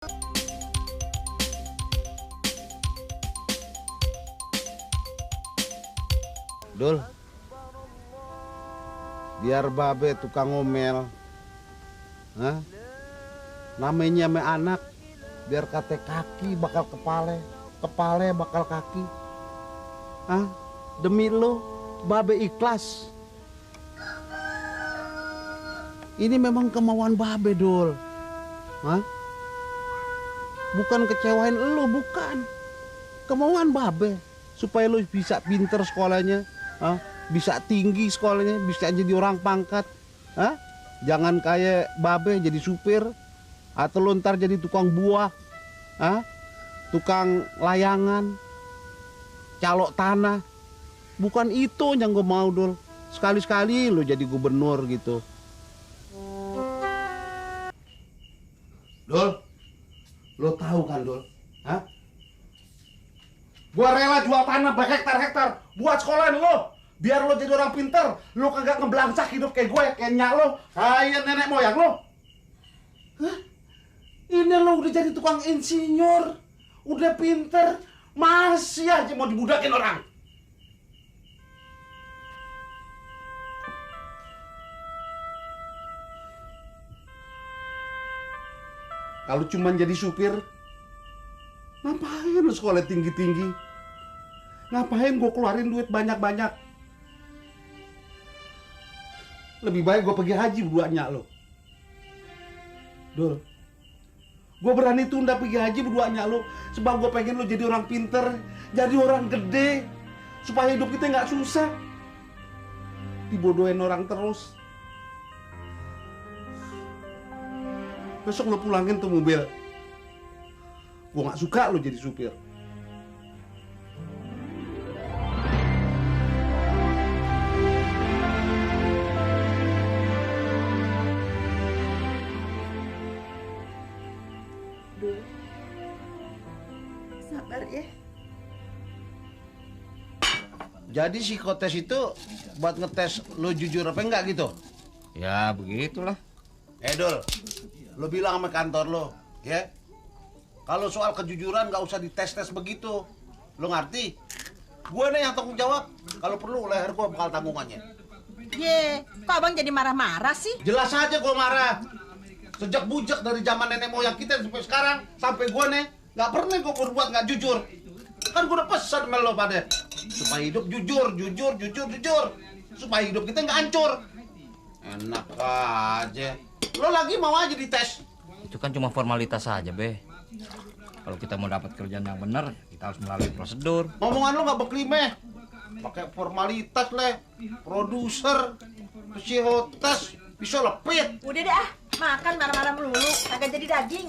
Dul, biar babe tukang ngomel, hah? Namanya me anak, biar kate kaki bakal kepale, kepale bakal kaki, hah? Demi lo, babe ikhlas. Ini memang kemauan babe, Dul, hah? Bukan kecewain lo, bukan. Kemauan babe supaya lo bisa pinter sekolahnya. Hah? Bisa tinggi sekolahnya, bisa jadi orang pangkat. Hah? Jangan kayak babe jadi supir, atau lo ntar jadi tukang buah, hah? Tukang layangan, calok tanah. Bukan itu yang gue mau, Dul. Sekali-sekali lo jadi gubernur gitu. Dul, lo tahu kan, Dul? Hah? Gua rela jual tanah berhektar-hektar buat sekolahin lo, biar lo jadi orang pinter. Lo kagak ngebelangsak hidup kayak gue, kayak nyak lo, kayak nenek moyang lo. Hah? Ini lo udah jadi tukang insinyur, udah pinter, masih aja mau dibudakin orang. Kalau cuma jadi supir, ngapain lu sekolah tinggi-tinggi? Ngapain gue keluarin duit banyak-banyak? Lebih baik gue pergi haji berduanya lo. Dul, gue berani tunda pergi haji berduanya lo, sebab gue pengen lo jadi orang pinter, jadi orang gede, supaya hidup kita nggak susah. Dibodohin orang terus. Besok lo pulangin tuh mobil. Gue gak suka lo jadi supir. Duh, sabar ya. Jadi psikotes itu buat ngetes lo jujur apa enggak gitu? Ya begitulah. Dul, lo bilang sama kantor lo, ya? Kalau soal kejujuran nggak usah dites-tes begitu. Lo ngerti? Gue nih yang tanggung jawab. Kalau perlu leher gue bakal tanggungannya. Ye, kok abang jadi marah-marah sih? Jelas aja gue marah. Sejak bujak dari zaman nenek moyang kita sampai sekarang, sampai gue nih nggak pernah gue berbuat nggak jujur. Kan gue udah pesan sama lo pada supaya hidup jujur, supaya hidup kita nggak hancur. Enak aja. Lo lagi mau aja dites. Itu kan cuma formalitas saja, Be. Kalau kita mau dapat kerjaan yang benar, kita harus melalui prosedur. Ngomongan lo nggak beklimeh. Pakai formalitas leh. Produser, psikotes, bisa lepit. Udah deh ah, makan marah-marah melulu, kagak jadi daging.